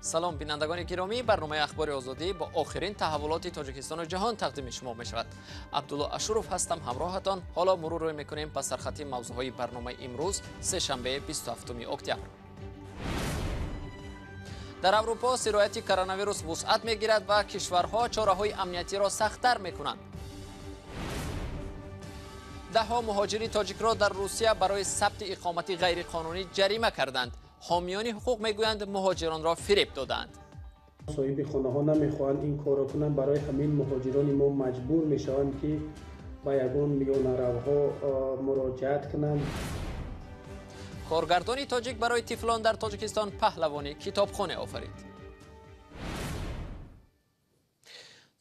Салом, бинандагони гиромӣ. Барномаи Ахбори Озодӣ бо охирин таҳаввулоти Тоҷикистону ҷаҳон тақдими шумо мешавад. Абдулло Ашуров ҳастам ҳамроҳатон. Ҳоло мурур рӯй мекунем ба сархати мавзӯъҳои барномаи имрӯз, сешанбе, 27 октябр. Дар Аврупо сирояти коронавирус вусъат мегирад ва кишварҳо чораҳои амниятиро сахттар мекунанд. Даҳҳо муҳоҷири тоҷикро дар Русия барои сабти иқомати ғайриқонунӣ ҷарима карданд. Ҳомиёни ҳуқуқ мегӯянд, муҳоҷиронро фиреб додаанд. Соҳиби хонаҳо намехоҳанд ин корро кунанд. Барои ҳамин муҳоҷирони мо маҷбур мешаванд, ки ба ягон миёнаравҳо муроҷиат кунанд. Коргардони тоҷик барои тифлон дар Тоҷикистон паҳлавони китобхоне офарид.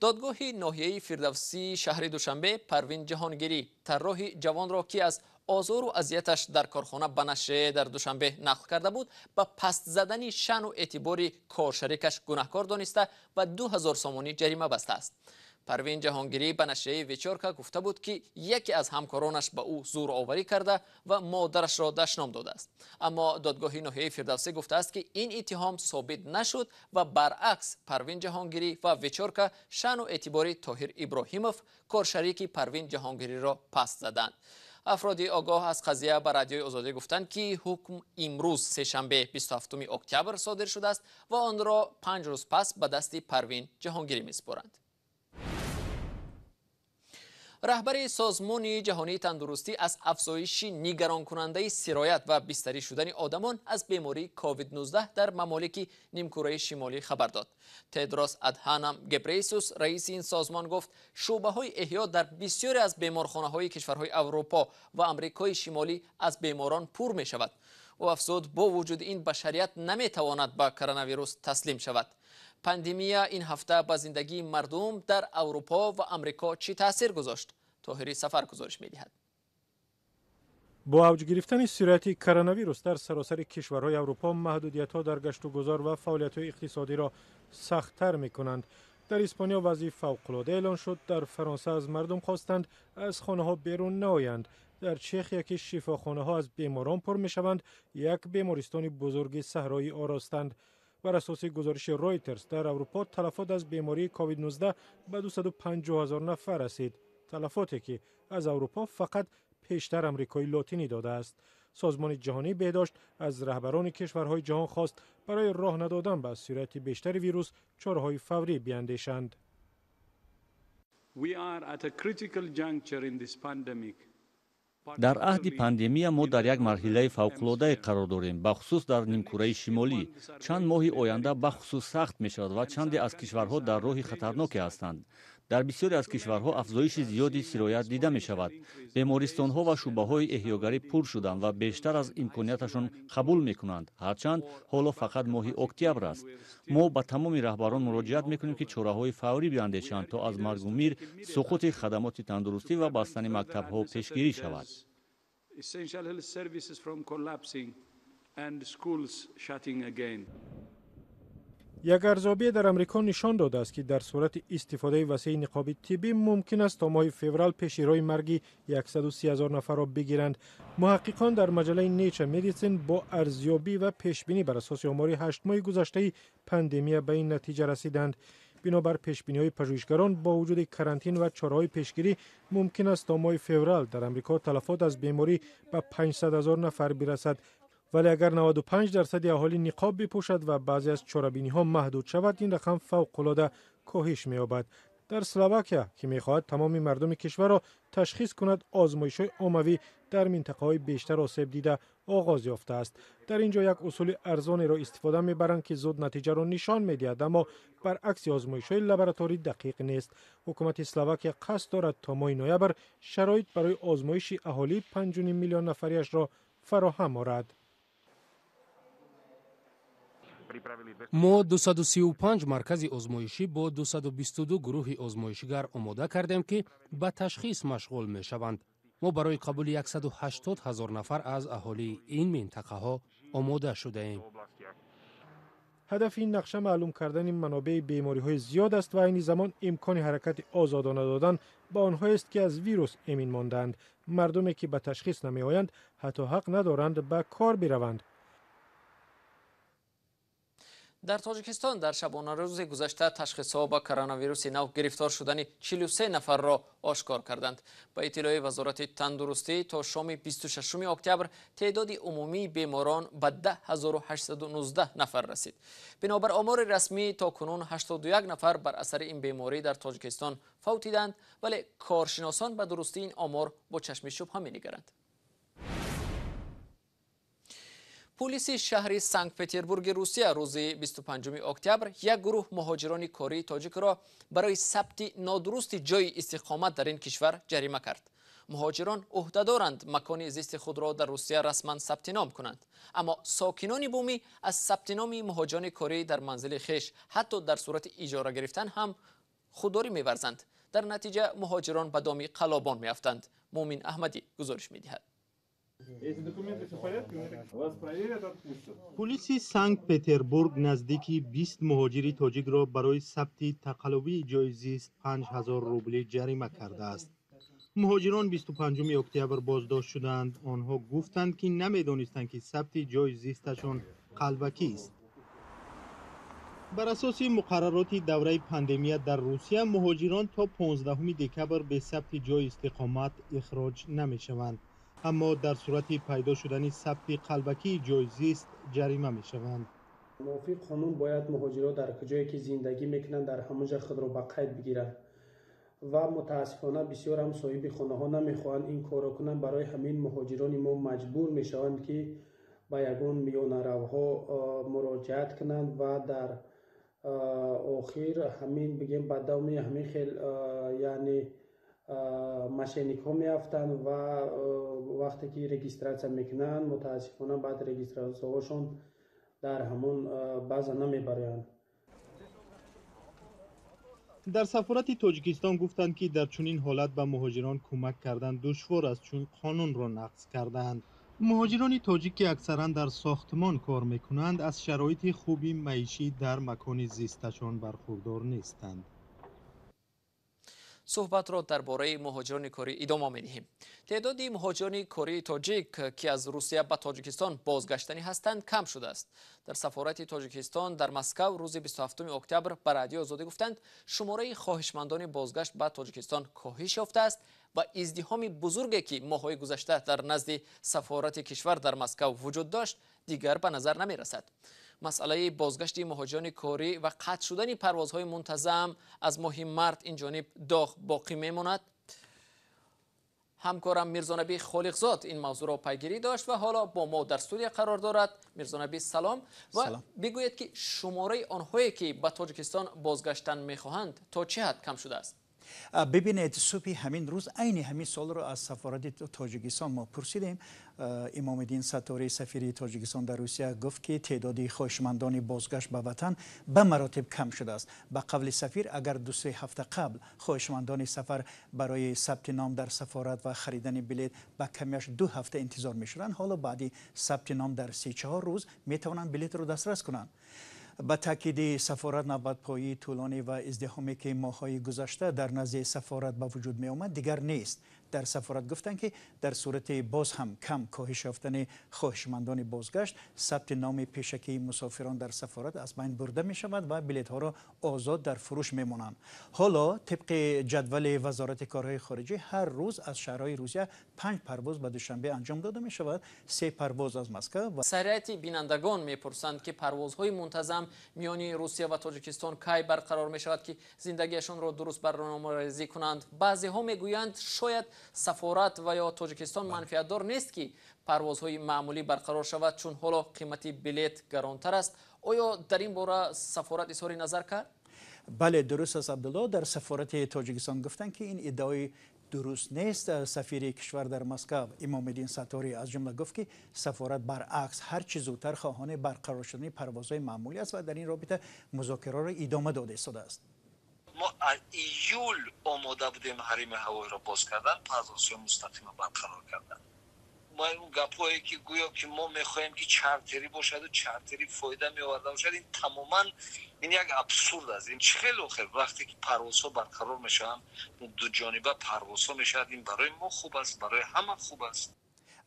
Додгоҳи ноҳияи Фирдавсии шаҳри Душанбе Парвин Ҷаҳонгирӣ, тарроҳи ҷавонро, ки аз озору азияташ дар корхона ба нашрия дар Душанбе нақл карда буд, ба паст задани шаъну эътибори коршарикаш гунаҳкор дониста ва 2000 сомонӣ ҷарима бастааст. Парвин Ҷаҳонгирӣ ба нашрияи Вечёрка гуфта буд, ки яке аз ҳамкоронаш ба ӯ зӯроварӣ карда ва модарашро дашном додааст. Аммо додгоҳи ноҳияи Фирдавсӣ гуфтааст, ки ин иттиҳом собит нашуд ва баръакс Парвин Ҷаҳонгирӣ ва Вечёрка шаъну эътибори Тоҳир Иброҳимов, коршарики Парвин Ҷаҳонгириро паст заданд. Афроди огоҳ аз қазия ба Радиои Озодӣ гуфтанд, ки ҳукм имрӯз, сешанбе, 27 октябр содир шудааст ва онро 5 рӯз пас ба дасти Парвин Ҷаҳонгирӣ месупоранд. Раҳбари Созмони ҷаҳонии тандурустӣ аз афзоиши нигаронкунандаи сироят ва бистарӣ шудани одамон аз бемории COVID-19 дар мамолики нимкураи шимолӣ хабар дод. Тедрос Адҳанам Гебрейсус, раиси ин созмон, гуфт, шӯъбаҳои эҳё дар бисёре аз беморхонаҳои кишварҳои Аврупо ва Амрикои Шимолӣ аз беморон пур мешавад. Ӯ афзуд, бо вуҷуди ин башарият наметавонад ба коронавирус таслим шавад. Пандемия ин ҳафта ба зиндагии мардум дар Аврупо ва Амрико чӣ таъсир гузошт? Тоҳири Сафар гузориш медиҳад. Бо авҷ гирифтани сирояти коронавирус дар саросари кишварҳои Аврупо маҳдудиятҳо дар гаштугузор ва фаъолиятҳои иқтисодиро сахттар мекунанд. Дар Испониё вазъи фавқулода эълон шуд. Дар Фаронса аз мардум хостанд, аз хонаҳо берун наоянд. Дар Чехия, ки шифохонаҳо аз беморон пур мешаванд, як бемористони бузурги саҳроӣ оростанд. Бар асоси гузориши Ройтерс, дар Аврупо талафот аз бемории COVID-19 ба 250 ҳазор нафар расид, талафоте ки аз Аврупо фақат пештар Амрикои Лотинӣ додааст. Созмони Ҷаҳонии беҳдошт аз раҳбарони кишварҳои ҷаҳон хост, барои роҳ надодан ба сирояти бештари вирус чораҳои фаврӣ биандешанд. We are at a critical juncture in this pandemic. Дар аҳди пандемия мо дар як марҳилаи фавқулоддае қарор дорем, бахусус дар нимкураи шимолӣ. Чанд моҳи оянда бахусус сахт мешавад ва чанде аз кишварҳо дар роҳи хатарноке ҳастанд. Дар бисёре аз кишварҳо афзоиши зиёди сироят дида мешавад. Бемористонҳо ва шӯъбаҳои эҳёгарӣ пур шуданд ва бештар аз имконияташон қабул мекунанд, ҳарчанд ҳоло фақат моҳи октябр аст. Мо ба тамоми раҳбарон муроҷиат мекунем, ки чораҳои фаврӣ биандешанд, то аз маргу мир, суқути хадамоти тандурустӣ ва бастани мактабҳо пешгирӣ шавад. Essential health services from collapsing and schools shutting again. Як арзёбие дар Амрико нишон додааст, ки дар сурати истифодаи васеи ниқоби тиббӣ мумкин аст то моҳи феврал пеши роҳи марги 130 ҳазор нафарро бигиранд. Муҳаққиқон дар маҷаллаи Nature Medicine бо арзёбӣ ва пешбинӣ бар асоси омори 8 моҳи гузаштаи пандемия ба ин натиҷа расиданд. Бинобар пешбиниҳои пажӯҳишгарон, бо вуҷуди карантин ва чораҳои пешгирӣ мумкин аст то моҳи феврал дар Амрико талафот аз беморӣ ба 500 ҳазор нафар бирасад. Вале агар 95 дарсади аҳолӣ ниқоб бипӯшад ва баъзе аз чорабиниҳо маҳдуд шавад, ин рақам фавқулода коҳиш меёбад. Дар Словакия, ки мехоҳад тамоми мардуми кишварро ташхис кунад, озмоишҳои оммавӣ дар минтақаҳои бештар осебдида оғоз ёфтааст. Дар ин ҷо як усули арзонеро истифода мебаранд, ки зуд натиҷаро нишон медиҳад, аммо баръакси озмоишҳои лабораторӣ дақиқ нест. Ҳукумати Словакия қасд дорад, то моҳи ноябр шароит барои озмоиши аҳолии 5,5 миллион нафариашро фароҳам орад. Мо 235 маркази озмоишӣ бо 222 гурӯҳи озмоишгар омода кардем, ки ба ташхис машғул мешаванд. Мо барои қабули 180 ҳазор нафар аз аҳолии ин минтақаҳо омода шудаем. Ҳадафи ин нақша маълум кардани манобеи бемориҳои зиёд аст ва айни замон имкони ҳаракати озодона додан ба онҳоест, ки аз вирус эмин мондаанд. Мардуме, ки ба ташхис намеоянд, ҳатто ҳақ надоранд ба кор бираванд. Дар Тоҷикистон дар шабонарӯзи гузашта ташхисҳо ба коронавируси нав гирифтор шудани 43 нафарро ошкор карданд. Ба иттилои Вазорати тандурустӣ, то шоми 26 октябр теъдоди умумии беморон ба 10819 нафар расид. Бинобар омори расмӣ, то кунун 81 нафар бар асари ин беморӣ дар Тоҷикистон фавтиданд, вале коршиносон ба дурустии ин омор бо чашми шубҳа менигаранд. Пулиси шаҳри Санкт-Петербурги Русия рӯзи 25 октябр як гурӯҳ муҳоҷирони кории тоҷикро барои сабти нодурусти ҷойи истиқомат дар ин кишвар ҷарима кард. Муҳоҷирон ӯҳдадоранд макони зисти худро дар Русия расман сабти ном кунанд, аммо сокинони бумӣ аз сабти номи муҳоҷирони корӣ дар манзили хеш ҳатто дар сурати иҷора гирифтан ҳам худдорӣ меварзанд. Дар натиҷа муҳоҷирон ба доми қаллобон меафтанд. Муъмин Аҳмадӣ гузориш медиҳад. Пулиси Санкт-Петербург наздики 20 муҳоҷири тоҷикро барои сабти тақаллубии ҷойи зист 5000 рубли ҷарима кардааст. Муҳоҷирон 25 октябр боздошт шуданд. Онҳо гуфтанд, ки намедонистанд, ки сабти ҷойи зисташон қалбакист. Бар асоси муқаррароти давраи пандемия дар Русия, муҳоҷирон то 15 декабр бе сабти ҷойи истиқомат ихроҷ намешаванд. Аммо дар сурати пайдо шудани сабти қалбакии ҷойи зист ҷарима мешаванд. Мувофиқ қонун бояд муҳоҷирон дар ҷое ки зиндагӣ мекунанд, дар ҳамон ҷо худро ба қайд бигиранд ва мутаассифона бисёр ҳам соҳиби хонаҳо намехоҳанд ин корро кунанд. Барои ҳамин муҳоҷирони мо маҷбур мешаванд, ки ба ягон миёнаравҳо муроҷиат кунанд ва дар охир ҳамин бигем ба давми ҳамин хел яъне мошенникҳо меафтанд ва вақте ки регистратсия мекунанд, мутаассифона баъд регистратсияҳошон дар ҳамон база намебароянд. Дар сафорати Тоҷикистон гуфтанд, ки дар чунин ҳолат ба муҳоҷирон кӯмак кардан душвор аст, чун қонунро нақз кардаанд. Муҳоҷирони тоҷик, ки аксаран дар сохтмон кор мекунанд, аз шароити хуби маишӣ дар макони зисташон бархурдор нестанд. Суҳбатро дар бораи муҳоҷирони корӣ идома медиҳем. Теъдоди муҳоҷирони кории тоҷик, ки аз Русия ба Тоҷикистон бозгаштанӣ ҳастанд, кам шудааст. Дар сафорати Тоҷикистон дар Москав рӯзи 27 октябр ба Радиои Озодӣ гуфтанд, шумораи хоҳишмандони бозгашт ба Тоҷикистон коҳиш ёфтааст ва издиҳоми бузурге, ки моҳҳои гузашта дар назди сафорати кишвар дар Москав вуҷуд дошт, дигар ба назар намерасад. Масъалаи бозгашти муҳоҷирони корӣ ва қатъ шудани парвозҳои мунтазам аз моҳи март ин ҷониб доғ боқӣ мемонад. Ҳамкорам Мирзонабӣ Холиқзод ин мавзӯъро пайгирӣ дошт ва ҳоло бо мо дар студия қарор дорад. Мирзонабӣ, салом, ва бигӯед, ки шумораи онҳое, ки ба Тоҷикистон бозгаштан мехоҳанд, то чӣ ҳад кам шудааст? Бибинед, субҳи ҳамин рӯз айни ҳамин суолро аз сафорати Тоҷикистон мо пурсидем. Имомиддин Сатторӣ, сафири Тоҷикистон дар Русия, гуфт, ки теъдоди хоҳишмандони бозгашт ба ватан ба маротиб кам шудааст. Ба қавли сафир, агар 2-3 ҳафта қабл хоҳишмандони сафар барои сабти ном дар сафорат ва харидани билет ба камиаш 2 ҳафта интизор мешуданд, ҳоло баъди сабти ном дар 3-4 рӯз метавонанд билетро дастрас кунанд. Ба таъкиди сафорат, навбатпоии тӯлонӣ ва издиҳоме, ки моҳҳои гузашта дар назди сафорат ба вуҷуд меомад, дигар нест. Дар сафорат гуфтанд, ки дар сурати боз ҳам кам коҳиш ёфтани хоҳишмандони бозгашт, сабти номи пешакии мусофирон дар сафорат аз байн бурда мешавад ва билетҳоро озод дар фурӯш мемонанд. Ҳоло тибқи ҷадвали Вазорати корҳои хориҷӣ, ҳар рӯз аз шаҳрҳои Русия 5 парвоз ба Душанбе анҷом дода мешавад, 3 парвоз аз Москва. Аксарияти бинандагон мепурсанд, ки парвозҳои мунтазам миёни Русия ва Тоҷикистон кай барқарор мешавад, ки зиндагиашонро дуруст барномарезӣ кунанд. Баъзеҳо мегӯянд, шояд сафорат ва ё Тоҷикистон манфиатдор нест, ки парвозҳои маъмулӣ барқарор шавад, чун ҳоло қимати билет гаронтар аст. Оё дар ин бора сафорат изҳори назар кард? Бале, дуруст аст, Абдулло. Дар сафорати Тоҷикистон гуфтанд, ки ин иддаои дуруст нест. Сафири кишвар дар Москав Имомиддин Сатторӣ аз ҷумла гуфт, ки сафорат баръакс ҳар чӣ зудтар хоҳони барқарор шудани парвозҳои маъмулӣ аст ва дар ин робита музокираро идома дода истодааст. Мо аз июл омода будем ҳарими ҳавоиро боз кардан, парвозҳои мустақима барқарор кардан. Мо он гапҳое, ки гӯё ки мо мехоҳем, ки чартерӣ бошаду чартерӣ фоида меоварда бошад, ин тамоман ин як абсурд аст. Ин чӣ хеле охир вақте ки парвозҳо барқарор мешаванд, дуҷониба парвозҳо мешавад, ин барои мо хуб аст, барои ҳама хуб аст.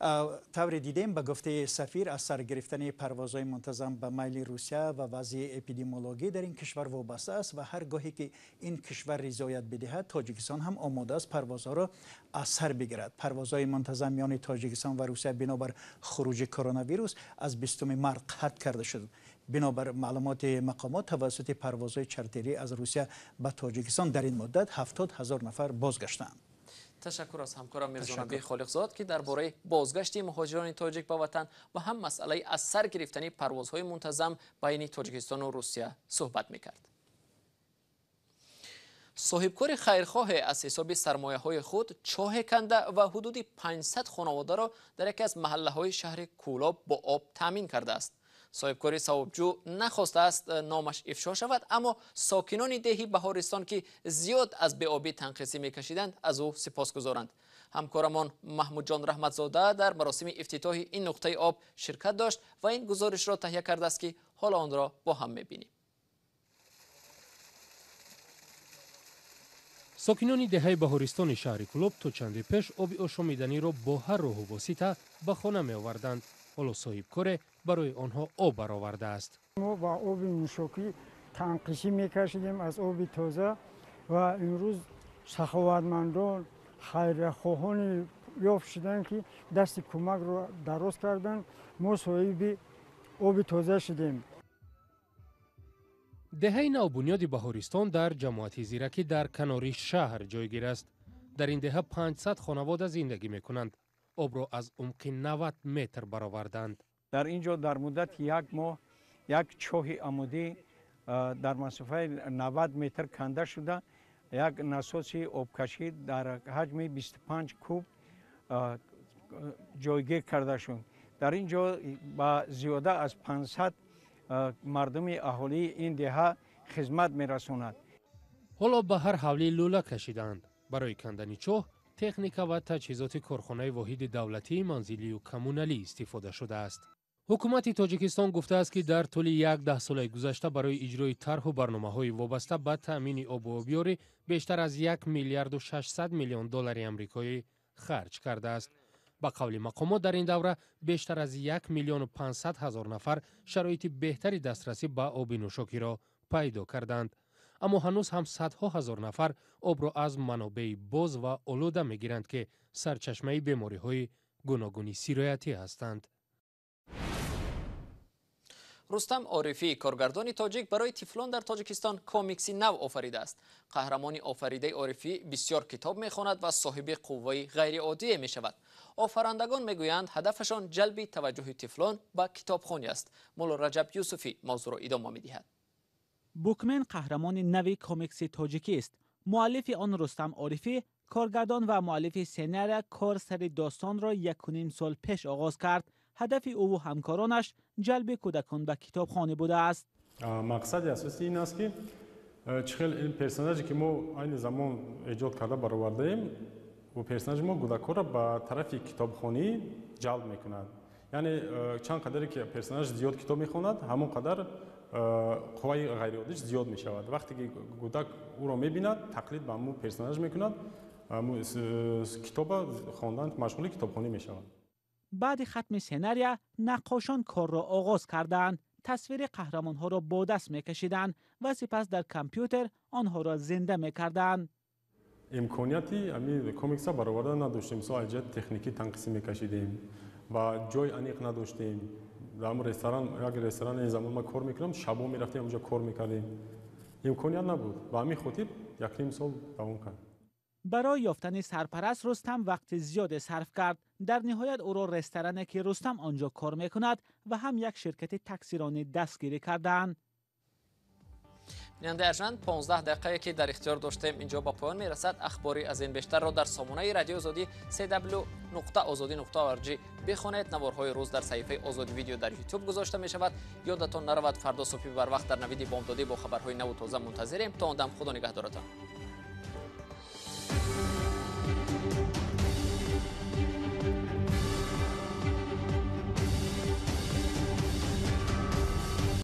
Тавре дидем, ба гуфтаи сафир, аз сар гирифтани парвозҳои мунтазам ба майли Русия ва вазъи эпидемиологӣ дар ин кишвар вобаста аст ва ҳар гоҳе ки ин кишвар ризоят бидиҳад, Тоҷикистон ҳам омода аст парвозҳоро аз сар бигирад. Парвозҳои мунтазам миёни Тоҷикистон ва Русия бинобар хуруҷи коронавирус аз 20 март қатъ карда шуд. Бинобар маълумоти мақомот, тавассути парвозҳои чартерӣ аз Русия ба Тоҷикистон дар ин муддат 70 ҳазор нафар бозгаштанд. Ташаккур аз ҳамкорам Мирзонаби Холиқзод, ки дар бораи бозгашти муҳоҷирони тоҷик ба ватан ва ҳам масъалаи аз сар гирифтани парвозҳои мунтазам байни Тоҷикистону Русия суҳбат мекард. Соҳибкори хайрхоҳе аз ҳисоби сармояҳои худ чоҳе канда ва ҳудуди 500 хонаводаро дар яке аз маҳаллаҳои шаҳри Кӯлоб бо об таъмин кардааст. Соҳибкори савобҷӯ нахостааст номаш ифшо шавад, аммо сокинони деҳи Баҳористон, ки зиёд аз беобӣ танқисӣ мекашиданд, аз ӯ сипосгузоранд. Ҳамкорамон Маҳмудҷон Раҳматзода дар маросими ифтитоҳи ин нуқтаи об ширкат дошт ва ин гузоришро таҳия кардааст, ки ҳоло онро бо ҳам мебинем. Сокинони деҳаи Баҳористони шаҳри Кӯлоб то чанде пеш оби ошомиданиро бо ҳар роҳу восита ба хона меоварданд. Ҳоло соҳибкоре барои онҳо об баровардааст. Мо ба оби нӯшокӣ танқисӣ мекашидем аз оби тоза ва имрӯз саховатмандон, хайрхоҳони ёфт шуданд, ки дасти кӯмакро дароз карданд. Мо соҳиби оби тоза шудем. Деҳаи навбунёди Баҳористон дар ҷамоати Зиракӣ дар канори шаҳр ҷойгир аст. Дар ин деҳа 500 хонавода зиндагӣ мекунанд. Обро аз умқи 90 метр бароварданд. Дар ин ҷо дар муддати як моҳ як чоҳи амудӣ дар масофаи 90 метр канда шуда, як насоси обкашӣ дар ҳаҷми 25 куб ҷойгир карда шуд. Дар ин ҷо ба зиёда аз 500 мардуми аҳолии ин деҳа хизмат мерасонад. Ҳоло ба ҳар ҳавлӣ лӯла кашидаанд. Барои кандани чоҳ техника ва таҷҳизоти корхонаи воҳиди давлатии манзилию коммуналӣ истифода шудааст. Ҳукумати Тоҷикистон гуфтааст, ки дар тӯли як даҳсолаи гузашта барои иҷрои тарҳу барномаҳои вобаста ба таъмини обу обёрӣ бештар аз 1 миллиарду 600 миллион доллари амрикоӣ харҷ кардааст. Ба қавли мақомот, дар ин давра бештар аз 1 миллиону 500 ҳазор нафар шароити беҳтари дастрасӣ ба оби нӯшокиро пайдо карданд. Аммо ҳанӯз ҳам садҳо ҳазор нафар обро аз манобеи боз ва олуда мегиранд, ки сарчашмаи бемориҳои гуногуни сироятӣ ҳастанд. Рустам Орифӣ, коргардони тоҷик, барои тифлон дар Тоҷикистон комикси нав офаридааст. Қаҳрамони офаридаи Орифӣ бисёр китоб мехонад ва соҳиби қувваи ғайриоддие мешавад. Офарандагон мегӯянд, ҳадафашон ҷалби таваҷҷӯҳи тифлон ба китобхонӣ аст. Мулло Раҷаб Юсуфӣ мавзӯъро идома медиҳад. Букмен қаҳрамони нави комикси тоҷикист. Муаллифи он Рустам Орифӣ, коргардон ва муаллифи сценария, кор сари достонро 1,5 сол пеш оғоз кард. Ҳадафи ӯву ҳамкоронаш ҷалби кӯдакон ба китобхонӣ будааст. Мақсади асосӣ ин аст, ки чӣ хел ин персонаже, ки мо айни замон эҷод карда баровардаем, ӯ персонажи мо кӯдакҳоро ба тарафи китобхонӣ ҷалб мекунад. Яъне чанд қадаре ки персонаж зиёд китоб мехонад, ҳамон қадар қувваи ғайриоддиш зиёд мешавад. Вақте ки кӯдак ӯро мебинад, тақлид ба ҳамун персонаж мекунад, китоба хондан машғули китобхонӣ мешавад. Баъди хатми сценария наққошон корро оғоз карданд. Тасвири қаҳрамонҳоро бо даст мекашиданд ва сипас дар компютер онҳоро зинда мекарданд. Имконияти ҳамин комикса бароварда надоштем. Мисол, аз ҷиҳати техникӣ танқисӣ мекашидем ва ҷои аниқ надоштем. Дар ҳамон ресторан, як ресторан ин замон ман кор мекардам, шабо мерафтем онҷо кор мекардем. Имконият набуд. Ба ҳамин хотир 1,5 сол давом кард. Барои ёфтани сарпараст Рустам вақти зиёде сарф кард. Дар ниҳоят ӯро ресторане, ки Рустам он ҷо кор мекунад, ва ҳам як ширкати таксиронӣ дастгирӣ карданд. Бинандаи арҷманд, 15 дақиқае ки дар ихтиёр доштем инҷо ба поён мерасад. Ахбори аз ин бештарро дар сомонаи радиои Озодӣ cw.ozodi.org бихонед. Наворҳои рӯз дар саҳифаи Озодӣ видео дар YouTube гузошта мешавад. Ёдатон наравад, фардо субҳи барвақт дар навиди бомдодӣ бо хабарҳои наву тоза мунтазирем. То он дам Худо нигаҳдоратон.